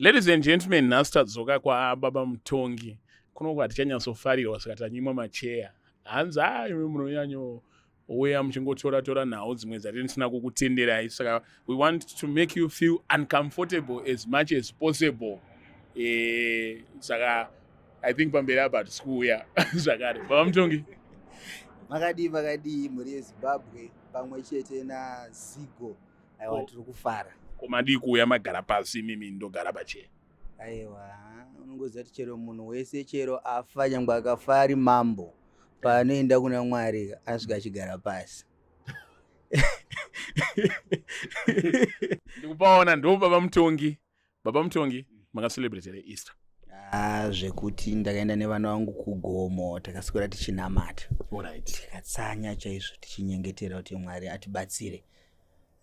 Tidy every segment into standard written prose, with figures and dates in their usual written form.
Ladies and gentlemen, nhasi tadzoka kwababa Mutongi. Kuno hatichanyatsofarirwa saka tanyimwa macheya. Hanzi haa imi munonyanyouya muchingotora tora nhau dzimwe dzatisina kukutenderai, saka we want to make you feel uncomfortable as much as possible. Saka I think pamberi apa hatisi kuuya zvakare. Baba Mutongi. Makadii, makadii mhuri yeZimbabwe pamwe chete naZigo? Aiwa, tiri kufara. Ko madii kuuya magara pasi, imimi ndogara pacheya? Aiwa, unongoziva kuti chero munhu wese, chero afa, nyangwe akafa ari mambo, paanoenda kuna Mwari anosvika achigara pasi. Ndikupaona ndo baba Mutongi. Baba Mutongi, makacelebrate here Easter? Ah, zvekuti ndakaenda nevana vangu kugomo, takaswera tichinamata, tikatsanya chaizvo, tichinyengetera kuti Mwari atibatsire,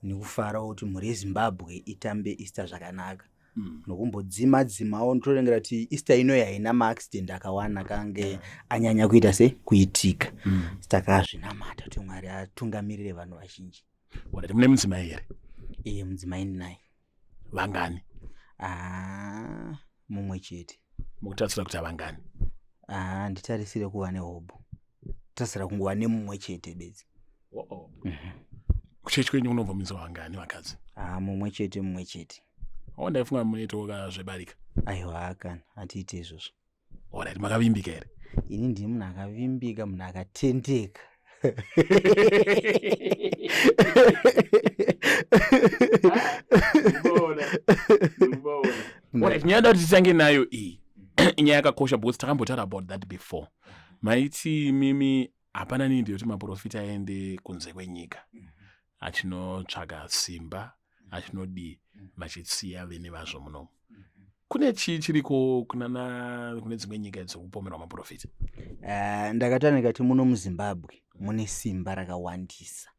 nekufarawo kuti mhuri yeZimbabwe itambe Easter zvakanaka, nokumbodzima dzimawo. Ndotorengera kuti Easter ino haina maaccident akawanda kange anyanya kuita se kuitika. Takazvinamata kuti Mwari atungamirire vanhu vazhinji. Alright, mune mudzimai here? Iye, mudzimai ndinaye. Vangani? Ah, mumwe chete. Mukutarisira kuti avangani? Ah, nditarisire kuva nehobho, tarisira kungova nemumwe chete bedzi. Oh. Kuchechi kwenyu kunobvumidzwa vangani vakadzi? Ah, mumwe chete, mumwe chete. O, ndaifunga munoitawo zvebarika. Aiwa, kana hatiite izvozvo. Alright, makavimbika here? Ini ndini munhu akavimbika, munhu akatendeka. Alright, nyaya da kuti titange nayo iyi inyaya yakakosha because takambotaura about that before. Maiti mimi hapana need yekuti maprofita aende kunze kwenyika achinotsvaga simba, achinodii, vachisiya vene vazvo munomu. Kune chii chiriko kunana kune dzimwe nyika dzekupomerwa maprofita? Ndakataura ndikati muno muZimbabwe mune simba rakawandisa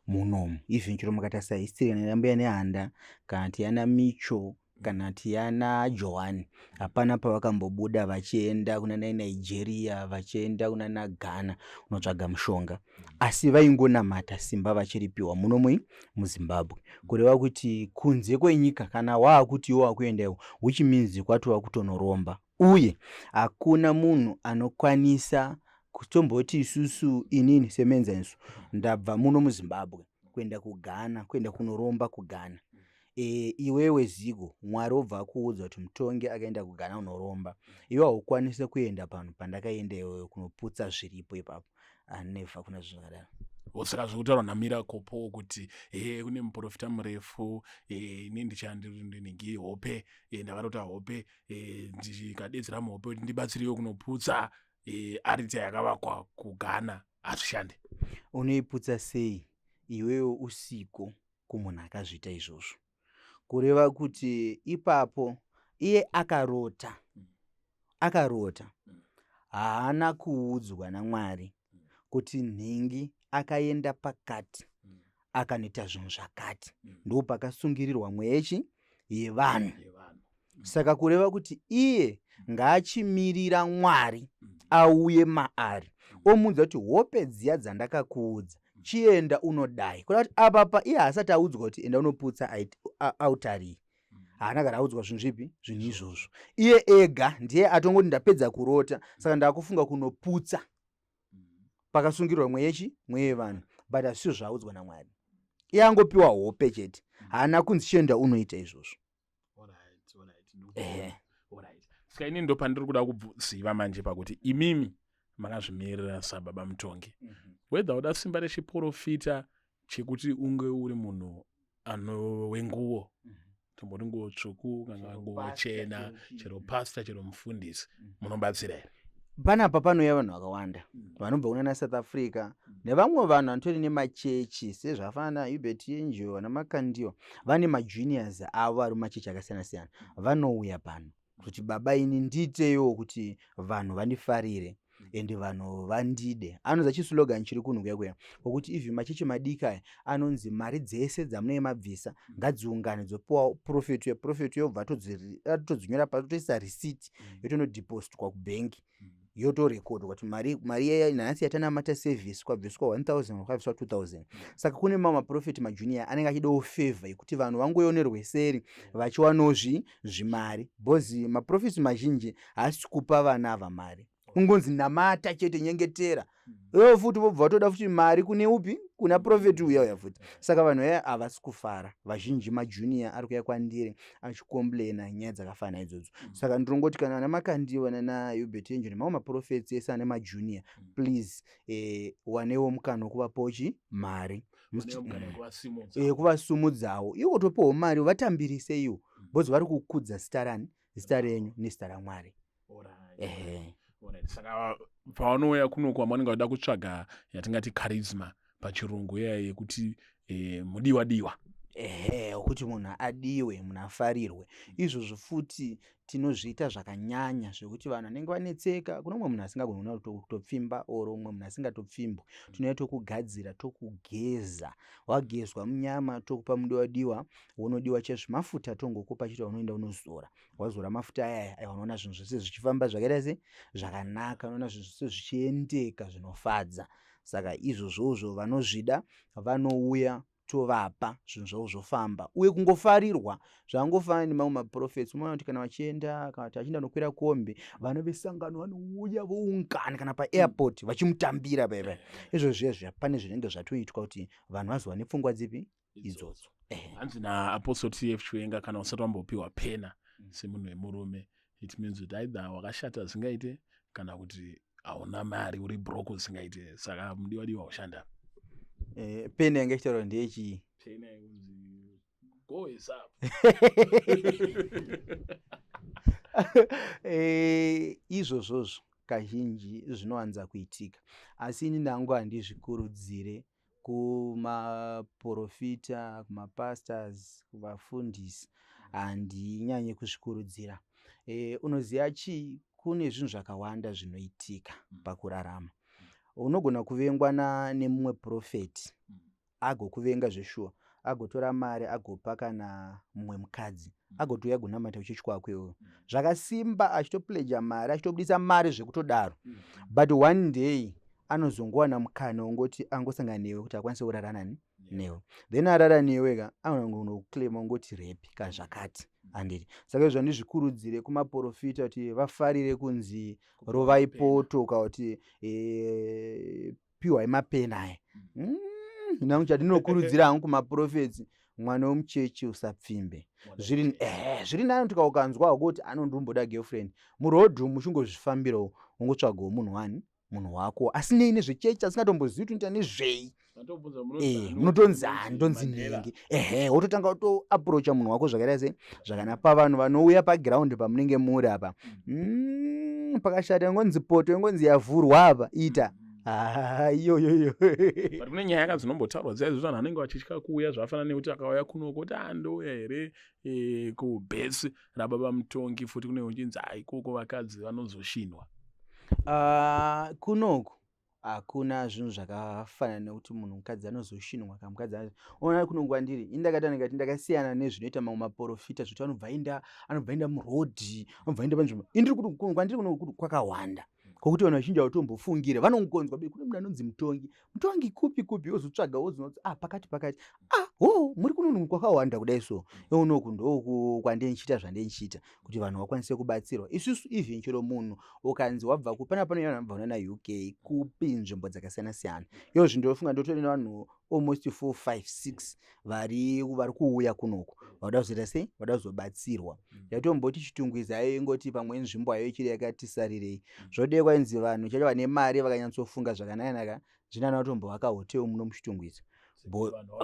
munomu. Even chero mukatarisa history, kana yaMbuya Nehanda, kana tiyana Micho, kana tiyana Johani, hapana pavakambobuda vachienda kuna Nigeria, vachienda kuna naGhana kunotsvaga mushonga, asi vaingonamata simba vachiripiwa muno muZimbabwe. Kureva kuti kunze kwenyika kana waakuti iwo wakuenda iwo, which means kwatova kutonoromba, uye hakuna munhu anokwanisa kutomboti isusu, inini semuenzaniso, ndabva muno muZimbabwe kuenda kuGhana, kuenda kunoromba kuGhana. Iwewe Zigo, Mwari wobva akuudza kuti Mutongi akaenda kuGhana unoromba. Iwe haukwanisi kuenda panhu pandakaenda iwewe kunoputsa zviripo ipapo. Never, kuna zvinhu zvakadaro. Saka zvekutaurwa naMiracle Paul kuti he kune muprofita murefu, ini ndichandinhingi hope, ndakarota hope, ndikadedzera muhope kuti ndibatsirewo kunoputsa arita yakavakwa kuGhana, hazvishande? Unoiputsa sei iwewe usiko kumunhu akazviita izvozvo? Kureva kuti ipapo iye akarota, akarota, haana kuudzwa naMwari kuti nhingi akaenda pakati akanoita zvinhu zvakati, ndo pakasungirirwa mweyechi yevanhu. Saka kureva kuti iye ngaachimirira Mwari auye maari, omuudza kuti hope dziya dzandakakuudza, chienda unodai. Kureva kuti apapa iye haasati audzwa kuti enda unoputsa autari. Haana kana audzwa zvinhu zvipi, zvinhu izvozvo. Iye ega ndiye atongoti ndapedza kurota, saka ndakufunga kunoputsa pakasungirwa mweyechi mweya yevanhu, but hazvisizvo zvaaudzwa naMwari. Iye angopiwa hope chete, haana kunzi chienda unoita izvozvo. Ehe. Saka inini ndo pandiri kuda kuziva manje pakuti imimi makazvimirira sababa Mutongi, whether uda simba rechiprofita chekuti unge uri munhu ano wenguwo, tomboti nguo tsvuku kana nguo chena, chero pastor, chero mufundisi, munobatsira here? Panapa panouya vanhu vakawanda vanobva kunana South Africa nevamwe vanhu vanotori nemachechi sezvafanana naHubert Angel, vana Makandiwa, vane majuniors avo vari mumachechi akasiyana siyana. Vanouya pano kuti baba, ini ndiitewo kuti vanhu vandifarire ende vanhu vandide. Anonzi chislogan chiri kunhu kuya kuya kwokuti even machechi madiki aya anonzi mari dzese dzamunenge mabvisa ngadziungane dzopiwa prophet uya. Prophet uya obva atodzinyora pasi, toisa receipt, yotonodhipostwa kubhengi. Yotorekodwa kuti mari mari iya nhasi yatanamata service kwabviswa 1000 kwabviswa 2000. Saka kune mamwe maprofeti majunior anenge achidawo favor yekuti vanhu vangoionerwe seri vachiwanawo zvimari, because maprofeti mazhinji haasi kupa vana ava mari, kungonzi namata chete, nyengetera. Ivo futi vobva vatoda futi mari kune upi? Kuna profeti uya uya futi. Saka vanhu vaya havasi kufara. Vazhinji majunior ari kuya kwandiri achicomplaina nyaya dzakafanana idzodzo. Saka ndinongoti kana ana Makandiwa nana Hubert Angel nemamwe maprofets ese ane majunior, please, wanewo mukana wekuvapawo chi mari. Kuvasumudzawo iwo, topiwawo mari, vatambirise iwo, because vari kukudza zita rani? Zita renyu nezita raMwari. Ehe. Saka pavanouya kunoku, vanenge vada kutsvaga yatingati charisma pachirungu iya yekuti mudiwa diwa. Ehe, kuti munhu adiwe, munhu afarirwe. Izvozvo futi tinozviita zvakanyanya, zvekuti vanhu vanenge vanetseka. Kune umwe munhu asingagoni kutopfimba or umwe munhu asingatopfimbwi, tinouya tokugadzira, tokugeza. Wagezwa munyama, tokupa mudiwa diwa unodiwa chezvimafuta, tongokupa chete, unoenda unozora. Wazora mafuta aya, aiwa, unoona zvinhu zvese zvichifamba zvakaita se zvakanaka, unoona zvinhu zvese zvichiendeka zvinofadza. Saka izvozvozvo vanozvida vanouya, tovapa, zvinhu zvavo zvofamba uye kungofarirwa. Zvangofanana nemamwe maprofets, unoona kuti kana vachienda, kana kuti achienda nokwira kombi, vana vesangano vanouya voungana kana paairport vachimutambira paipai. Izvozvo zviya zviya pane zvinenge zvatoitwa kuti vanhu vazova nepfungwa dzipi idzodzo. Hanzi naApostle TF Chiwenga, kana usati wambopiwa pena semunhu wemurume, it means kuti either wakashata zvingaite kana kuti hauna mari, uri broke zvingaite. Saka mudiwa diwa ushanda. Pena yanga ichitaurwa ndeyechii? Pena yekunzi go is up. Izvozvozvo kazhinji zvinowanza kuitika, asi ini ndangu handizvikurudzire kumaprofita, kumapastors, kuvafundisi, handinyanyi kuzvikurudzira. Unoziva chii? Kune zvinhu zvakawanda zvinoitika pakurarama. Unogona kuvengwa nemumwe profeti, agokuvenga zveshuwa, agotora mari agopa kana mumwe mukadzi, agotouya gonamata kuchechi kwako iwewe zvakasimba, achitopleja mari, achitobudisa mari zvekutodaro, but one day anozongowana mukana wongoti angosangana newe kuti akwanise kurara nani? Newe. Then arara newe ka, anongonokuclaima ungoti rape kana zvakati, handiti? Saka izvo handizvikurudzire kumaprofita kuti vafarire kunzi rovai poto kana kuti piwai mapena aya. Nangu chandinokurudzira hangu kumaprofets, mwana wemuchechi usapfimbe. Zviri nani kuti ukanzwa hako kuti anondomboda girlfriend murodhi umu, uchingozvifambirawo, ungotsvagawo munhu wani, munhu wako asinei nezvechechi, asingatombozivi kuti unoita nezvei. Munotonzi ndonzi nhingi. Ehe, wototanga kutoapproacha munhu wako zvakaita sei? Zvakanaka. Pavanhu vanouya paground pamunenge muri apa, pakashata, ingonzi poto ingonzi yavhurwa apa, ita iyoyoyo. But kune nyaya yakadzinombotaurwa dziya dzekuti vanhu vanenge vachitya kuuya, zvafanana nekuti akauya kunoko kuti andouya here kubhesi rababa Mutongi? Futi kune uchinzi ikoko vakadzi vanozoshinwa. Kunoku hakuna zvinhu zvakafanana nekuti munhu mukadzi anozoshinwa kana mukadzi. Ona, kuno kwandiri ini ndakaita ndikati ndakasiyana nezvinoita mamwe maprofita, zvekuti anobva enda murodhi, anobva enda panzvimbo. Ini ndiri kuti kuno kwandiri kuno kwakawanda kwokuti vanhu vazhinji havatombofungira, vanongonzwa be kune munhu anonzi Mutongi. Mutongi kupi kupi? Wozotsvaga, wozonoti ah, pakati pakati, ah, ho, muri kunono kwakawanda kudai. So unoku ndoku kwandinichiita zvandinichiita kuti vanhu vakwanise kubatsirwa. Isusu even chero munhu ukanzi wabva ku pana pano vanhu vabva kuna UK, kupi, nzvimbo dzakasiyana siyana. Iyo zvindofunga ndotori nevanhu almost 4 5 6 vari kuuya kunoku, vada kuzoita sei? Vada kuzobatsirwa. Yatomboti Chitungwiza ayo ingoti pamwe nzvimbo ayo ichiri yakati sarirei, zvodei kwainzi vanhu chacho vane mari vakanyatsofunga zvakanaka, zvinana kutombovaka hotel muno muChitungwiza,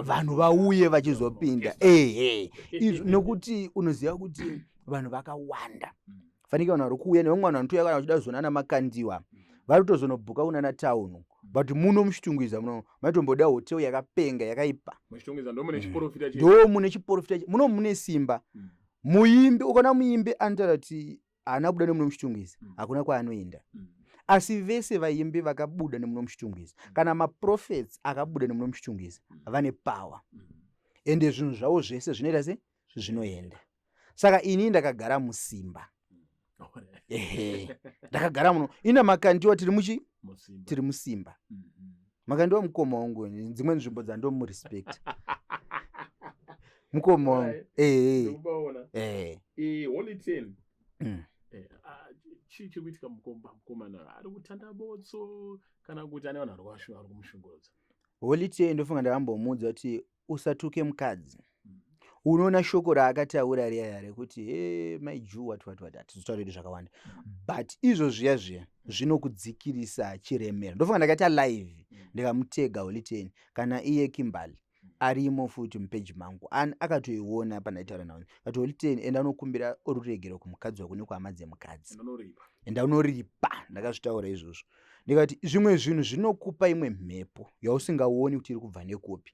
vanhu vauye vachizopinda. Ehe, izvo nokuti unoziva kuti vanhu vakawanda, fanike vanhu vari kuuya nevamwe vanhu vanotouya kana vachida kuzonana Makandiwa, vari kutozonobhuka kunana town, but muno muChitungwiza muno maitomboda hotel yakapenga yakaipa. Ndo mune chiprofita, muno mune simba. Muimbi, ukaona muimbi anotaura kuti haana kubuda nemuno muChitungwiza, hakuna kwaanoenda. Asi vese vaimbi vakabuda nemuno muChitungwiza, kana maprophets akabuda nemuno muChitungwiza, vane power, ende zvinhu zvavo zvese zvinoita se zvinoenda. Saka ini ndakagara musimba. Ehe, ndakagara muno ina Makandiwa, tiri muchi tiri musimba. Makandiwa mukoma wangu, dzimwe nzvimbo dzandomurespect, mukoma wangu, ehe. Holy Ten. Ah, chii chiri kuitika mukomana? Ari kutanda botso kana kuti ane vanhu vari kumushungurudza? Holy Ten, ndofunga ndakambomuudza kuti usatuke mukadzi. Unoona shoko raakataura riya rekuti, "He my Jew," what what what, hatizotaura edu zvakawanda, but izvo zviya zviya zvinokudzikirisa chiremera. Ndofunga ndakaita live, ndikamutega Holy Ten, kana iye Kimberly arimo futi mupeji mangu, akatoiona pandaitaura nawo kati, "Holy Ten, enda unokumbira ruregero kumukadzi wako nekuhama dzemukadzi, enda unoripa." Ndakazvitaura izvozvo, ndikati zvimwe zvinhu zvinokupa imwe mhepo yausingaoni kuti iri kubva nekupi.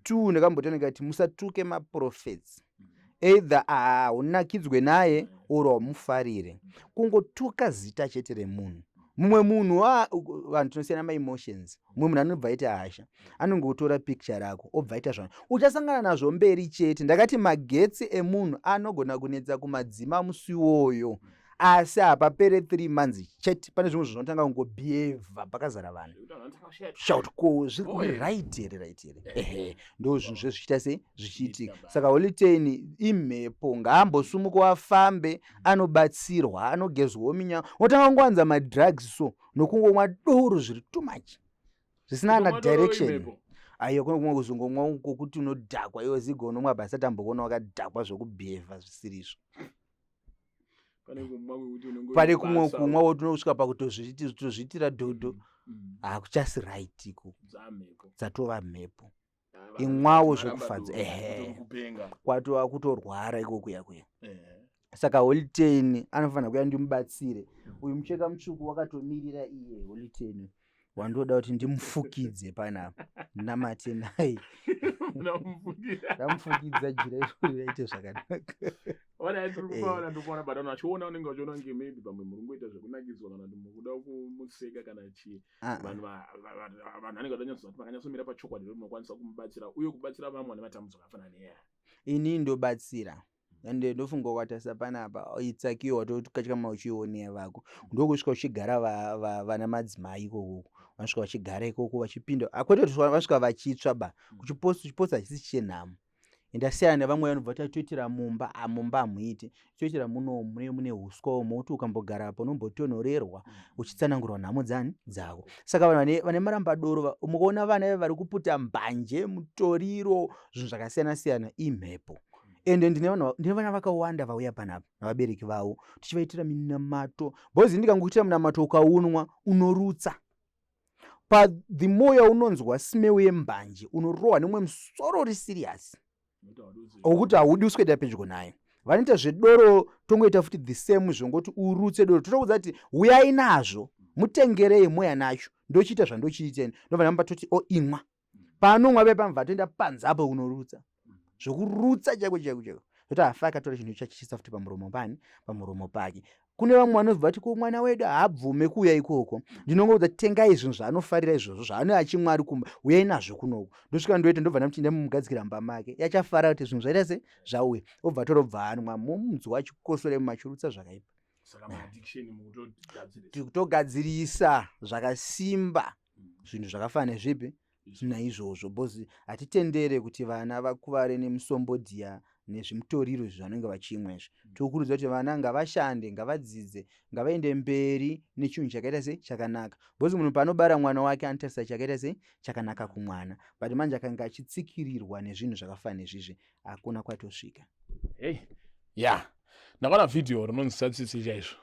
Two, ndakambota ndikati musatuke maprophets, either haunakidzwe naye or haumufarire. Kungotuka zita chete remunhu, mumwe munhu, vanhu tinosiyana maemotions, mumwe munhu anobva aita hasha, anongotora picture rako obva aita zvano, uchasangana nazvo mberi chete. Ndakati magetsi emunhu anogona kunetsa kumadzima musi iwoyo, asi hapapere 3 months chete pane zvimwe zvinotanga kungobehava pakazara vanhu, shout, ko zviri right here, right here? Ehe, ndo zvinhu zvezvichiita sei, zvichiitika. Saka Holy Ten imhepo, ngaambosumuka afambe, anobatsirwa, anogezwawo minyama, otanga kungowanza madrugs, so nokungomwa doro zviri too much, zvisina ana direction. Aiwa, kune kumwe kuzongomwa kwokuti unodhakwa iwe zigo, unomwa basa tambokuona wakadhakwa zvokubhevha zvisirizvo. Pane kumwe kumwa wotinosvika pakutozviitira dhodho, hakuchasi right iko, dzatova mhepo. Imwawo zvokufadza, ehe, kwatova kutorwara iko kuya kuya. Saka Holy Ten anofanira kuya ndimubatsire. Uyu mucheka mutsvuku wakatomirira iye Holy Ten, wandoda kuti ndimufukidze panapa, namate naye, ndamufukidza jira iro riite zvakanaka. Ndikuona but vanhu vachiona unenge vachiona kunge maybe pamwe muri kungoita zvekunakidzwa kana kuti mukuda kumuseka kana chii. Vanhu vanenge vadanyatsoziva kuti makanyatsomira pachokwadi, munokwanisa kumubatsira uye kubatsira vamwe vane matambudziko akafanana neaya. Ini ndobatsira, ende ndofunga ukatarisa panapa itsakiyo watokatyama uchiionea vako, ndokusvika uchigara vana madzimai ikokoko, vanosvika vachigara ikoko vachipinda, kwete kuti vasvika vachitsva ba, kuchiposta hachisi chenhamo. Ndasiyana nevamwe vanobva tatoitira mumba. Mumba hamuiti, toitira muno mune uswa umo, kuti ukambogarapo unombotonhorerwa uchitsanangurwa nhamo dzani dzako. Saka vanhu vane marambadoro, mukaona vana vari kuputa mbanje, mutoriro, zvinhu zvakasiyana siyana, imhepo. Ende ndine vana vakawanda vauya panapa navabereki vavo, tichivaitira minamato, because ndikangokuitira munamato ukaunwa unorutsa. Pa the more yaunonzwa smell yembanje, unorohwa nemumwe musoro uri serious wokuti haudi uswedera pedyo naye. Vanoita zvedoro, tongoita futi the same, zvongoti urutse doro, totokuudza kuti uyai nazvo, mutengerei, moya nacho, ndochiita zvandochiita, ndobva ndamba toti o imwa. Paanomwa pe pamva toenda panze apo kunorutsa, zvokurutsa chaiko chaiko chaiko, zoti hafa akatora chinhu chachichisa futi pamuromo pani, pamuromo pake. Kune vamwe vanobva vati, "Ko mwana wedu haabvume kuuya ikoko." Ndinongoudza, "Tengai zvinhu zvaanofarira izvozvo zvaane achimwa ari kumba, uyai nazvo kunoku." Ndosvika ndoita, ndobva ndamuti ndamugadzikira mumba make, yachafara kuti zvinhu zvaita se zvauya, obva torobva anwa, mumunzwa achikosora mumachirutsa zvakaipa. Togadzirisa zvakasimba zvinhu zvakafanana nezvipi naizvozvo, because hatitendere kuti vana vakuvare nemusombodhiya nezvimutoriro izvi zvanenge vachimwa izvi. Tokurudzira kuti vana ngavashande, ngavadzidze, ngavaende mberi nechinhu chakaita sei, chakanaka, because munhu paanobara mwana wake anotarisa chakaita sei, chakanaka kumwana. But manje akanga achitsikirirwa nezvinhu zvakafanana nezvizvi, hakuna kwatosvika. Hey, ya yeah. Ndakaona vhidhiyo rinonzwisa tsitsi chaizvo.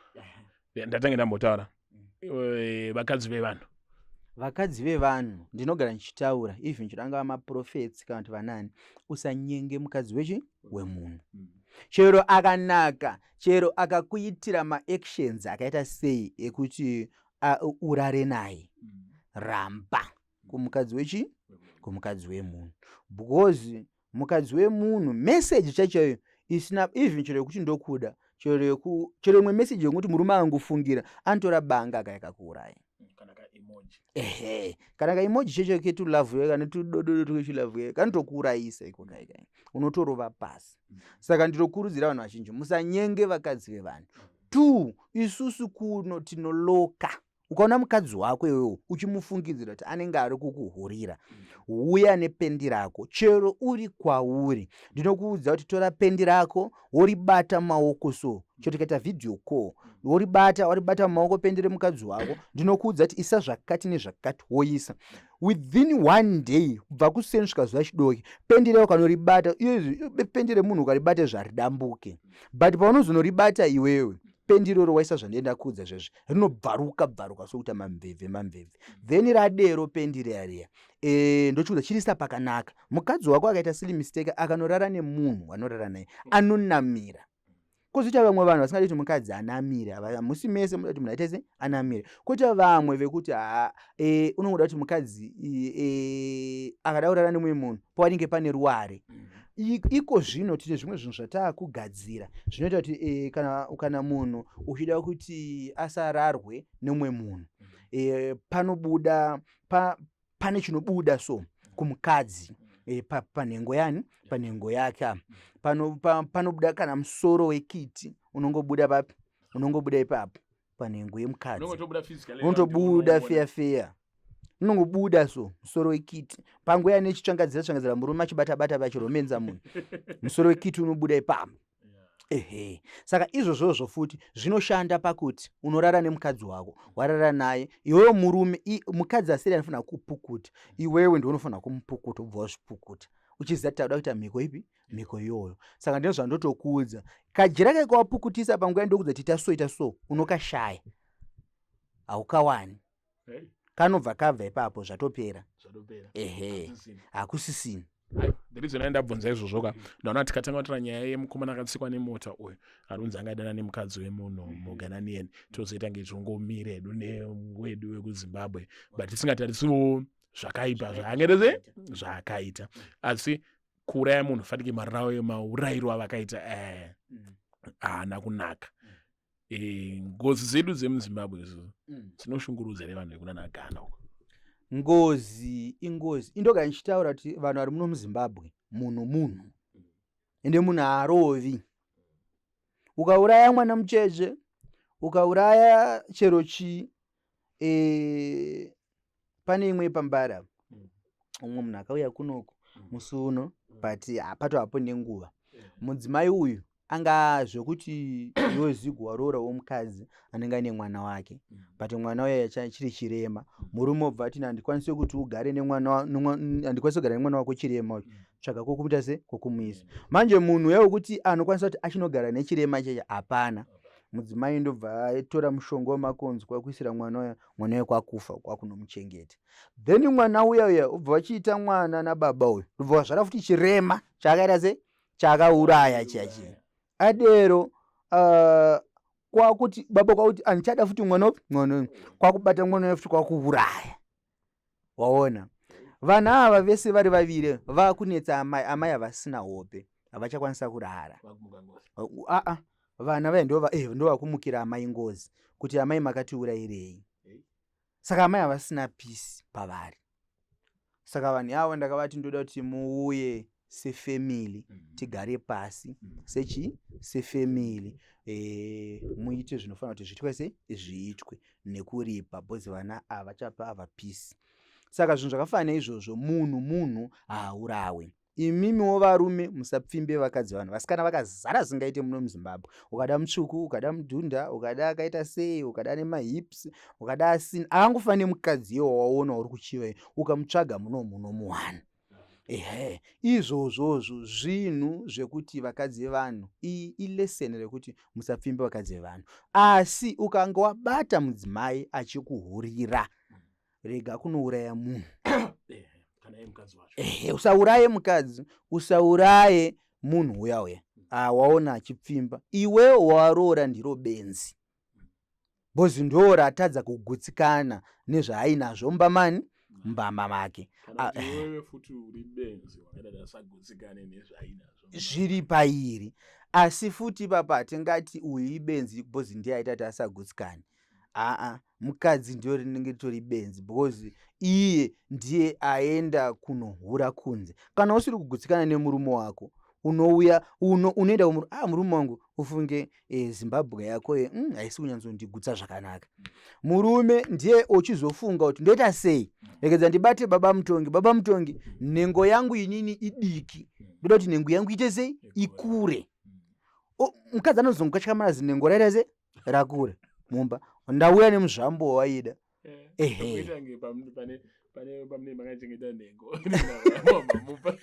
Ndatange ndambotaura vakadzi vevanhu. Vakadzi vevanhu, ndinogara ndichitaura, even chero angava maprophets kana kuti vanani, usanyenge mukadzi wechi wemunhu. Chero akanaka, chero akakuitira maactions akaita sei ekuti urare naye, ramba kumukadzi wechi kumukadzi wemunhu, because mukadzi wemunhu meseji chaichaiyo isina even chero yekuti ndokuda, chero imwe meseji yekuti murume angofungira, anotora banga akayaka kuuraya. Ehe, kana kaemoji checho ketulavhu kana tudododo twechilavhu kanotokuurayisa iko kaikai, unotorova pasi. Saka ndinokurudzira vanhu vazhinji, musanyenge vakadzi vevanhu. Two, isusu kuno tinoloka. Ukaona mukadzi wako iwewo uchimufungidzira kuti anenge ari kukuhurira, uya nependi rako chero uri kwauri. Ndinokuudza kuti tora pendi rako woribata mumaoko, so chero tikaita video call, woribata, waribata mumaoko pendi remukadzi wako. Ndinokuudza kuti isa zvakati nezvakati, woisa. Within one day, kubva kuseni svika zuva chidoki, pendi rako kanoribata iye, pendi remunhu ukaribata zvaridambuke, but paunozonoribata iwewe pendi iroro, waisa zvandienda kuudza zvezvi, rinobvaruka bvaruka sokuita mamvemve mamvemve. Then radero pendi riya riya, ndochiudza chirisa pakanaka. Mukadzi wako akaita silly mistake akanorara nemunhu anorara naye, anonamira. Kwozoita vamwe vanhu vasingadi kuti mukadzi anamire. Hamusi mese muda kuti munhu aite se anamire. Kwoita vamwe vekuti ha, unongoda kuti mukadzi akada kurara nemumwe munhu pawanenge pane ruware. Iko zvino tine zvimwe zvinhu zvataakugadzira zvinoita kuti kana munhu uchida kuti asararwe nemumwe munhu, panobuda pane chinobuda so kumukadzi panhengo yani, panhengo yake apa panobuda kana musoro wekiti unongobuda papi, unongobuda ipapo panhengo yemukadzi. Unongotobuda physically. Unotobuda feya feya, unongobuda so musoro wekiti panguva yane chitsvangadzira tsvangadzira, murume achibata bata vachiromenza munhu, musoro wekiti unobuda ipapo. Ehe, saka izvozvozvo futi zvinoshanda pakuti unorara nemukadzi wako, warara naye iwewe murume, mukadzi asiri anofanira kupukuta, iwewe ndiwe unofanira kumupukuta, ubva wazvipukuta uchiziva kuti tauda kuita mhiko ipi, mhiko iyoyo. Saka ndizvo zvandotokuudza, kajira kaikawapukutisa panguva yandokudza kuti ita so, ita so, unokashaya, haukawani. Hey, kanobva kabva ipapo, zvatopera. Zvatopera. Ehe. Hakusisina. Hakusisina. The reason ndabvunza izvozvo ka, ndaona tikatanga kutaura nyaya yemukomana akatsikwa nemota uyu arunzi angadana nemukadzi wemunhu muGhananian, tozoita ngezvongomira hedu newedu wekuZimbabwe, but tisingatarisiwo zvakaipa zvaangaita se zvaakaita. Asi kuuraya munhu fanike maurayiro avakaita haana kunaka. Ngozi dzedu dzemuZimbabwe isusu dzinoshungurudza nevanhu vekunana Ghana uko. Ngozi ingozi. Indoga ndichitaura kuti vanhu vari muno muZimbabwe, munhu munhu, ende munhu haarovi. Ukauraya mwana mucheche, ukauraya chero chii, pane imwe pambara, umwe munhu akauya kunoku musi uno, but hapato hapo nenguva. Mudzimai uyu anga zvekuti iwe zigo waroora womukadzi anenge aine mwana wake, but mwana uya chiri chirema. Murume obva ati, "Handikwanisi kuti ugare nemwana, handikwanisi kugara nemwana wako chirema uyu, tsvaga kwokumuita se kwokumuisa." Manje munhu uya wekuti anokwanisa kuti achinogara nechirema cheche hapana. Mudzimai ndobva atora mushonga wemakonzo kwakuisira mwana uya, mwana uya kwakufa, kwakunomuchengeta. Then mwana uya uya ubva wachiita mwana nababa uyu, ndobva wazvara futi chirema chaakaita se chaakauraya chiya chiya. Adero kwakuti baba kwakuti handichada futi mwana upi, mwana uyu, kwakubata mwana uya futi kwakuuraya. Waona vana ava vese vari vaviri vakunetsa amai. Amai havasina hope, havachakwanisa kurara. Vakumuka ngozi. Aa, vana vaya ndo vakumukira amai ngozi kuti amai makatiurayirei. Hey. Saka amai havasina peace pavari. Saka vanhu avo ndakavati ndoda kuti muuye sefamily, tigare pasi sechi sefamily, muite zvinofanira kuti zviitwe se zviitwe nekuripa, because vana havachapa ava peace. Saka zvinhu zvakafanana neizvozvo, munhu munhu haaurawe. Imimiwo varume musapfimbe vakadzi. Vanhu vasikana vakazara zingaite muno muZimbabwe. Ukada mutsvuku, ukada mudhunda, ukada akaita sei, ukada nemahips, ukada asina, akangofanira nemukadzi iwo wawaona uri kuchiva, ukamutsvaga munomu unomuwana. Ehe, izvozvozvo zvinhu zvekuti vakadzi vevanhu, ilesson rekuti musapfimbe vakadzi vevanhu. Asi ukanga wabata mudzimai achikuhurira, rega kunouraya munhu. Kana iye mukadzi wacho. Ehe, usauraye mukadzi, usauraye munhu uya uya waona achipfimba. Iwe waroora ndiro benzi, because ndo ratadza kugutsikana nezvaainazvo mumba mani, mubamba make. Kana Ah, kuti iwewe futi uri benzi wakadada asagutsikane nezvainazvo. Zviri pairi. Asi futi ipapa hatingati uyu ibenzi because ndiye aita kuti asagutsikane. Aa, mukadzi ndiyo rinenge ritori benzi because iye ndiye aenda kunohura kunze. Kana usiri kugutsikana nemurume wako, Unouya unoenda kumuru, ah, murume wangu, ufunge Zimbabwe yako haisi kunyanzondigutsa zvakanaka. Murume ndiye uchizofunga kuti ndoita sei, rekedza ndibate baba Mutongi. Baba Mutongi, nhengo yangu inini idiki, ndoda kuti nhengo yangu ite sei? Ikure. Mukadzi anozongokatyamara, zinhengo raita sei? Rakura. Mumba ndauya nemuzvambo wawaida. Ehe. Kuita kunge pane pamune makachengeta nhengo mamupa.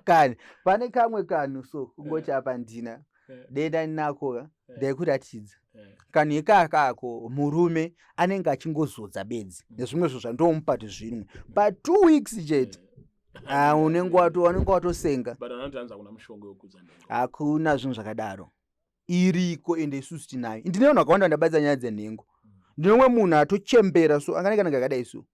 Kani pane kamwe kanhu so kungoti apa ndina denda ndinako ka, ndaikuratidza kanhu ikakako. Murume anenge achingozodza bedzi nezvimwe zvinhu zvandomupa kuti zvinwe pa2 weeks chete. Ah, unenge watosenga. But anoti hanzi hakuna mushonga wekudza nhengo. Hakuna zvinhu zvakadaro, iriko, ende isusu tinayo. Ndine vanhu vakawanda vandabatsa nyaya dzenhengo. Ndine umwe munhu atochembera so, anganenge anenge akadai so.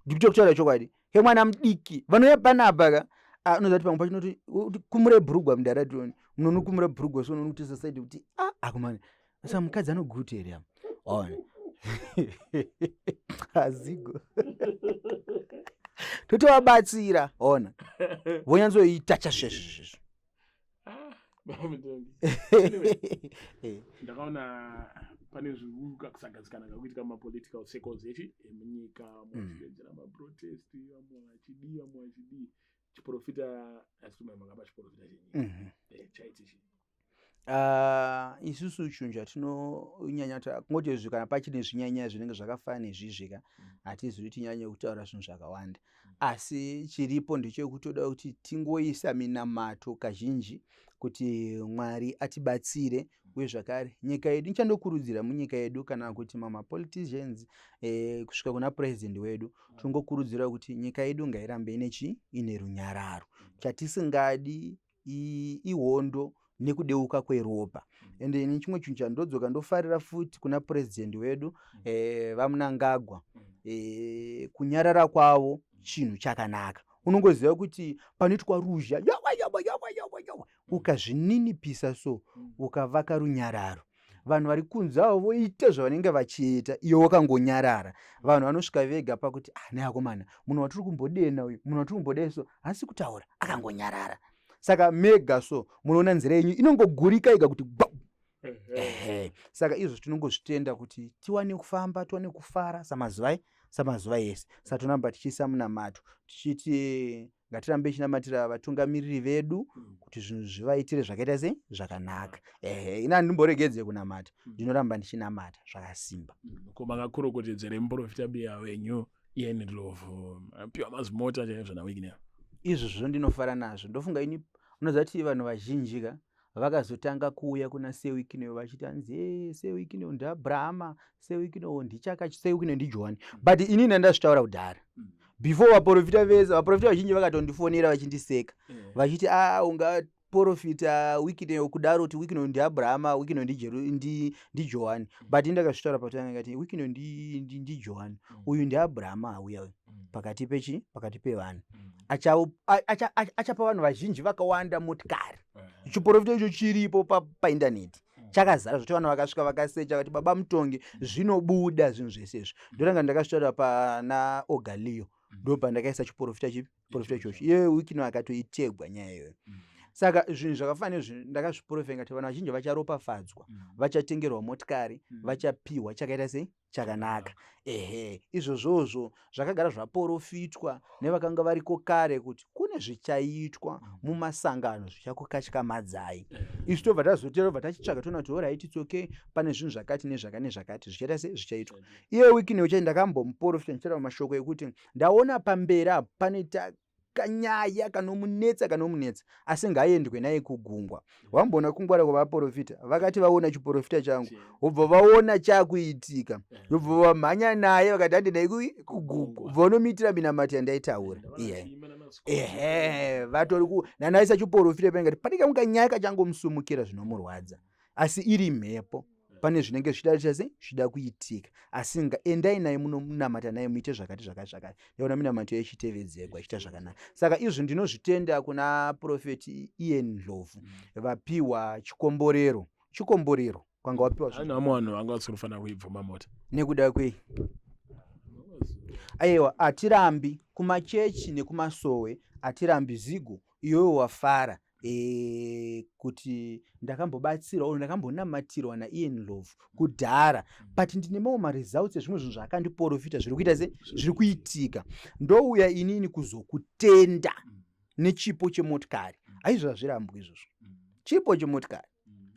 Ndikuto kutaura chokwadi kemwana mudiki vanouya panapa ka. Ah, unoziva kuti pamwe pacho unoti kumure bhurugwa mudaratoni, munonokumura bhurugwa so, unonokutisa side kuti ah, akomana, saka mukadzi anoguta here apa? Ona azigo totovabatsira, ona vonyatsoitacha zvezvezvezvo. Ah, Baba Mutongi. Ndakaona pane zviuka kusagadzikana kakuitika mumapolitical circles echi emunyika, vamwe vachidedzera maprotest, vamwe vachidii, vamwe vachidii. Chiprofita asi makapa chiprofita chenyika chaiti chii? Ah, isusu chinhu chatinonyanya kungoti izvi, kana pachine zvinyanya zvinenge zvakafanana nezvizvi ka, hatizi kuti tinyanye kutaura zvinhu zvakawanda, asi chiripo ndechekutoda kuti tingoisa minamato kazhinji kuti Mwari atibatsire. Uye zvakare nyika yedu, ichandokurudzira munyika yedu, kana kuti mamapoliticians kusvika kuna president wedu, tingokurudzira kuti nyika yedu ngairambe ine chi ine runyararo. Chatisingadi ihondo nekudeuka kweropa. Ende ini chimwe chinhu chandodzoka ndofarira futi kuna purezidendi wedu vaMnangagwa, kunyarara kwavo chinhu chakanaka. Unongoziva kuti panoitwa ruzha, yawa yawa yawa yawa yawa, ukazvininipisa so, ukavaka runyararo, vanhu vari kunze avo voita zvavanenge vachiita, iwe wakangonyarara, vanhu vanosvika vega pakuti, ah, neakomana, munhu watiri kumbodena uyu, munhu watiri kumbodai so, haasi kutaura, akangonyarara. Saka mega so munoona nzira yenyu inongogurika ega kuti gwa. Ehe. Saka izvo tinongozvitenda kuti tiwane kufamba, tiwane kufara samazuva ese. Saka tinoramba tichiisa munamato tichiti ngatirambe tichinamatira vatungamiriri vedu kuti zvinhu zvivaitire zvakaita sei? Zvakanaka. Ehe, ina handimboregedze kunamata, ndinoramba ndichinamata zvakasimba. Ko makakurukutidzere muprofita biya wenyu Ian Ndlovu, apiwa mazimota chaizvo naWicknell? Izvozvo ndinofara nazvo. Ndofunga ini, unoziva kuti vanhu vazhinji ka vakazotanga kuuya kuna Sir Wicknell vachiti hanzi, "Eh, Sir Wicknell ndiAbrahama, Sir Wicknell ndichakachi, Sir Wicknell ndiJohani." But inini ndandazvitaura kudhara before vaprofita vese. Vaprofita vazhinji vakatondifonera vachindiseka vachiti, a ungaprofita Wicknell kudaro kuti Wicknell ndiAbrahama, Wicknell ndiJohani?" But ini ndakazvitaura pakutanga ngati Wicknell ndiJohani, uyu ndiAbrahama auya uyu pakati pechi pakati pevanhu. Achapa vanhu vazhinji vakawanda motikari. Chiprofita icho chiripo paindaneti chakazara zvoti vanhu vakasvika vakasecha vakati Baba Mutongi, zvinobuda zvinhu zvese izvi. Ndoranga ndakazvitaura pana Ogalio, ndo pandakaisa chiprofita chipi, profita ichocho. Iye Wicknell akatoitegwa nyaya iyoyo. Saka zvinhu zvakafanana nezvi ndakazviprofita ngati vanhu vazhinji vacharopafadzwa, vachatengerwa motikari, vachapiwa chakaita sei? Chakanaka. Ehe, izvozvozvo zvakagara zvaprofitwa nevakanga variko kare kuti kune zvichaitwa mumasangano zvichakukatyamadzai. Isu tobva tazotobva tachitsvaga, toona kuti alright, it's okay, pane zvinhu zvakati nezvakati nezvakati zvichaita sei? Zvichaitwa. Iye Wicknell chai ndakambomuprofita ndichitaura mashoko ekuti ndaona pamberi apo pane kanyaya kanomunetsa, kanomunetsa, asi ngaaendwe naye kugungwa. Wamboona kungwara kwavaprofita? Vakati vaona chiprofita changu, vobva vaona chakuitika, vobva vamhanya naye, vakati hande naye kugungwa, bva vanomuitira minamato yandaitaura. Iye ehe, vatori ku ndandaisa chiprofita pangati pane kamwe kanyaya kachangomusumukira zvinomurwadza, asi iri mhepo, pane zvinenge zvichida sei? Zvichida kuitika, asi endai naye munomunamata naye, muite zvakati zvakati zvakati. Ndaona minamato yechitevedzegwa ichiita zvakanaka. Saka izvi ndinozvitenda kuna Profeti Ian Ndlovu, vapiwa chikomborero, chikomborero kwanga wapiwa. Vamwe vanhu vanga vasiri kufanira kuibvuma mota. Nekuda kwei? Aiwa, hatirambi kumachechi nekumasowe, hatirambi zigo. Iwewe wafara kuti ndakambobatsirwa or ndakambonamatirwa naIan Ndlovu kudhara, but ndine mamwe maresults ezvimwe zvinhu zvaakandiprofita zviri kuita se zviri kuitika. Ndouya inini kuzokutenda nechipo chemotikari. Haizvo, hazvirambwi izvozvo. Chipo chemotikari,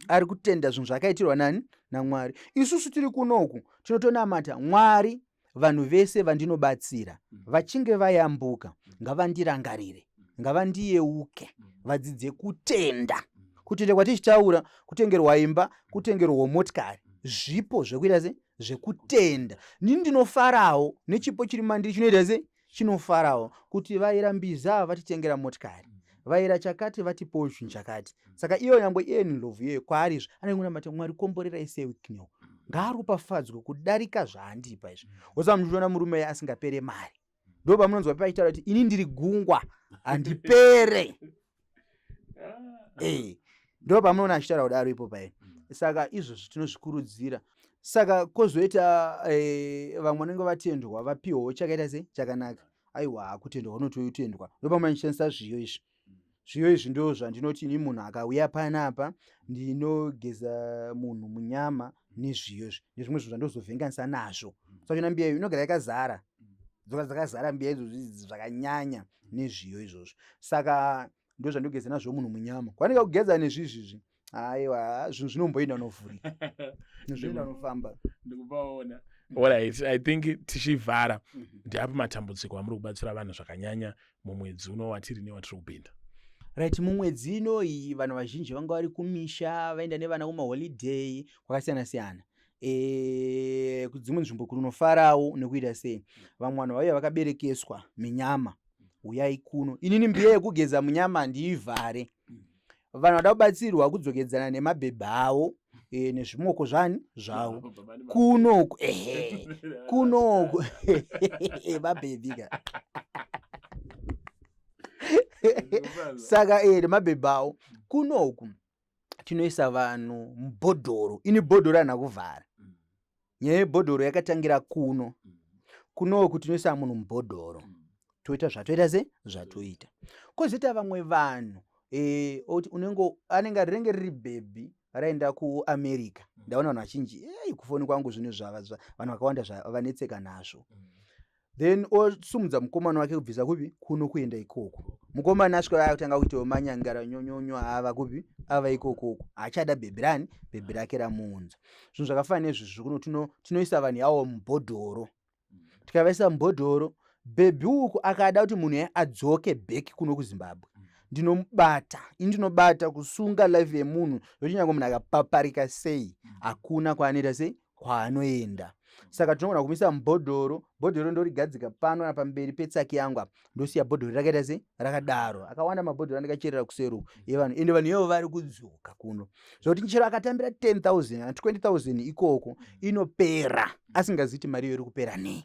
ari kutenda zvinhu zvakaitirwa nani? NaMwari. Isusu tiri kunoku tinotonamata Mwari. Vanhu vese vandinobatsira vachinge vayambuka, ngavandirangarire, ngavandiyeuke, vadzidze kutenda. Kutenda kwatichitaura, kutengerwa imba, kutengerwa motikari, zvipo zvekuita se zvekutenda. Nini ndinofarawo nechipo chiri mandiri, chinoita se chinofarawo kuti vaira mbiza vatitengera motikari, vaira chakati vatipowo chinhu chakati. Saka iyo nyangwe iye Ndlovu iyoyo kwaari izvo anenge kunamata, "Mwari, komborerai seWicknell, ngaaropafadzwe kudarika zvaandipa izvi." Wosa muchiona murume uye asingapere mari, ndo pamunonzwa paitaura kuti, "Ini ndiri gungwa, handipere." Ndo pamunoona achitaura kudaro ipo pai. Saka izvozvo tinozvikurudzira. Saka kwozoita vamwe vanenge vatendwa, vapiwawo chakaita se chakanaka. Aiwa, kutendwa kunototendwa. Ndo pamunoshandisa zviyo izvi. Zviyo izvi ndo zvandinoti ini munhu akauya panapa, ndinogeza munhu munyama nezviyo izvi nezvimwe zvinhu zvandozovhenganisa nazvo. Saka chona mbiya iyo inogara yakazara, dzoka dzakazara mbiya idzozvi zvakanyanya nezviyo izvozvo. Saka ndo zvandogeza nazvo munhu munyama. Kwanika kugeza nezvizvizvi, aiwa, zvinhu zvinomboenda unovhurika, zvinoenda unofamba. Ndikupaona. Alright, I think tichivhara, ndeapi matambudziko amuri kubatsira vanhu zvakanyanya mumwedzi uno watiri newatiri kupinda? Right, mumwedzi inoyi vanhu vazhinji vanga vari kumisha, vaenda nevana kumaholiday kwakasiyana siyana, kudzimwe nzvimbo kunofarawo nekuita sei. Vamwe vanhu vauya vakaberekeswa minyama, uyai kuno. Inini mbiya yekugeza munyama handiivhare. Vanhu vada kubatsirwa kudzokedzana nemabhebha avo nezvimoko zvani zvavo kunoku, ehe, kunoku mabhebhi ka. Saka nemabhebha avo kunoku tinoisa vanhu mubhodhoro. Ini bhodhoro handina kuvhara. Nyaya yebhodhoro yakatangira kuno. Kunoku tinoisa munhu mubhodhoro, toita zvatoita se zvatoita. Kwozoita vamwe vanhu oti unenge anenge rinenge riri bhebhi raenda kuAmerica. Ndaona vanhu vazhinji, ei, kufoni kwangu zvinhu zvava vanhu vakawanda vanetseka nazvo. Then osumudza mukomana wake kubvisa kupi? Kuno kuenda ikoko. Mukomana asvika akutanga kuitawo manyangara nyonyonyo, ava kupi? Ava ikokoko, haachada bhebhi rani, bhebhi rake ramuunza. Zvinhu zvakafanana nezvizvi kuno tinoisa vanhu yavo mubhodhoro. Tikavaisa mubhodhoro, bhebhi uku akada kuti munhu yaye adzoke back kuno kuZimbabwe, ndinomubata ini, ndinobata kusunga life yemunhu zvokuti nyange munhu akapaparika sei, hakuna kwaanoita sei, kwaanoenda. Saka tinogona kumisa mubhodhoro. Bhodhoro ndorigadzika pano pamberi petsaki yangu apa, ndosiya bhodhoro rakaita sei, rakadaro. Akawanda mabhodhoro andikacherera kuseri uku yevanhu, ende vanhu ivavo vari kudzoka kuno zvokuti chero akatambira 10,000 kana 20,000 ikoko, inopera asingaziti mari iyo iri kupera nei.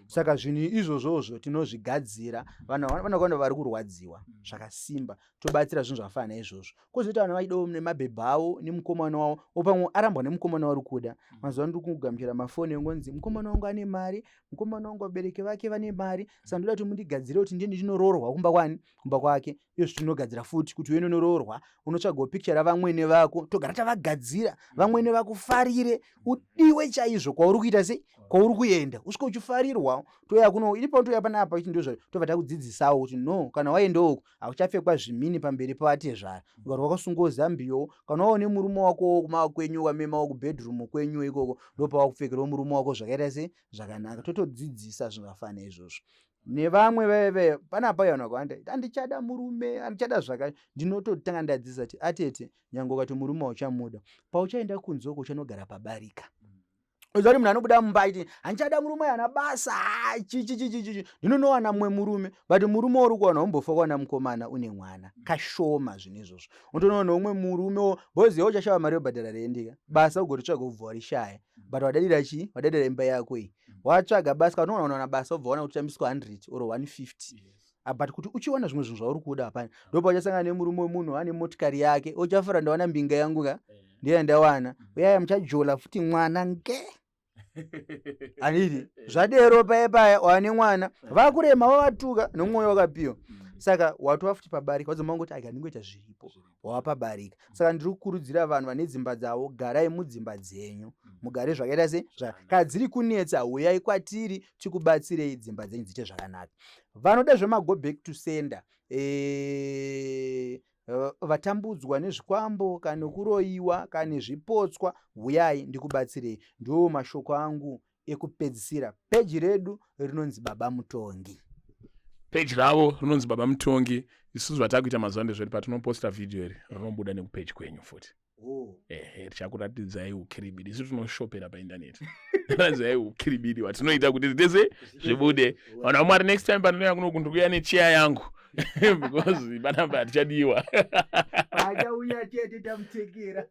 Saka zvinhu izvozvozvo tinozvigadzira. Vanhu vanokawanda vari kurwadziwa zvakasimba, tobatsira zvinhu zvakafanana naizvozvo. Kwozoita vanhu vachidawo nemabhebha avo nemukomana wavo, opamwe arambwa nemukomana wari kuda. Mazuva ano ndiri kugamuchira mafoni engonzi, "Mukomana wangu ane mari, mukomana wangu vabereki vake vane mari, saka ndoda kuti mundigadzire kuti ndiende ndinoroorwa kumba kwani, kumba kwake." Izvo tinogadzira futi kuti uende unoroorwa, unotsvagawo picture ravamwene vako, togara tavagadzira vamwene vakufarire, udiwe chaizvo kwauri kuita sei, kwauri kuenda, usvike uchifarirwa. Touya kuno, iri pautoya panapa ichi, ndozva tobva takudzidzisawo kuti no, kana waenda uku hauchapfekwa zvimini pamberi pavatezvara, ugari wakasungawo zambiyo. Kana waone murume wako kuma kwenyu, wamemawo kubedroom kwenyu ikoko, ndopawakupfekerawo murume wako zvakaita sei, zvakanaka. Totodzidzisa zvingafana izvozvo. Nevamwe veve panapa, vanhu vakawanda, "Handichada murume, handichada zvaka." Ndinototanga ndadzidzisa kuti, "Atete, nyange ukati murume hauchamuda, pauchaenda kunze uko uchanogara pabarika." Uziva kuti munhu anobuda mumba achiti, "Handichada murume, haana basa, chichichichichi, ndinonowana mumwe murume," but murume uri kuwana umbofa kuwana mukomana une mwana kashoma. Zvinhu izvozvo unotonoona umwe murume bozi uchashava mari yobhadhara rendika, basa ugoritsvaga ubva warishaya, but wadadira chii? Wadadira imba yako iyi. Watsvaga basa, kana unowana basa ubva waona kutambiswa 100 or 150, but kuti uchiwana zvimwe zvinhu zvauri kuda hapana. Ndopa uchasangana nemurume wemunhu ane motikari yake, uchafara, "Ndawana mbinga yangu ka, ndiye ndawana." Uyaya muchajola futi mwana nge handiti zvadero paya paya wane mwana, vakurema, vavatuka nomwoyo wakapiwa. Saka watova futi pabarika, wadzoma ngoti aga ndingoita zviripo, wava pabarika. Saka ndiri kukurudzira vanhu vane dzimba dzavo, garai mudzimba dzenyu, mugare zvakaita se kana dziri kunetsa, uyai kwatiri tikubatsirei dzimba dzenyu dziite zvakanaka. Vanoda zvemago back to sender, vatambudzwa nezvikwambo kana nekuroyiwa kana nezvipotswa, huyai ndikubatsirei. Ndiwo mashoko angu ekupedzisira. Peji redu rinonzi Baba Mutongi. Peji ravo rinonzi Baba Mutongi. Isusu zvatakuita mazuva ndezveti patinoposta vhidhiyo iri, rinobuda nekupeji kwenyu futi. Oh. Ehe, tichakuratidzai ukiribidi. Isu tinoshopera paindaneti, ratidzai ukiribidi hwatinoita kuti zvitese zvibude. Vanhu vaMwari, next time pandinouya kuno ndikuuya necheya yangu because panapa hatichadiwa. Achauya chete, tamutekera.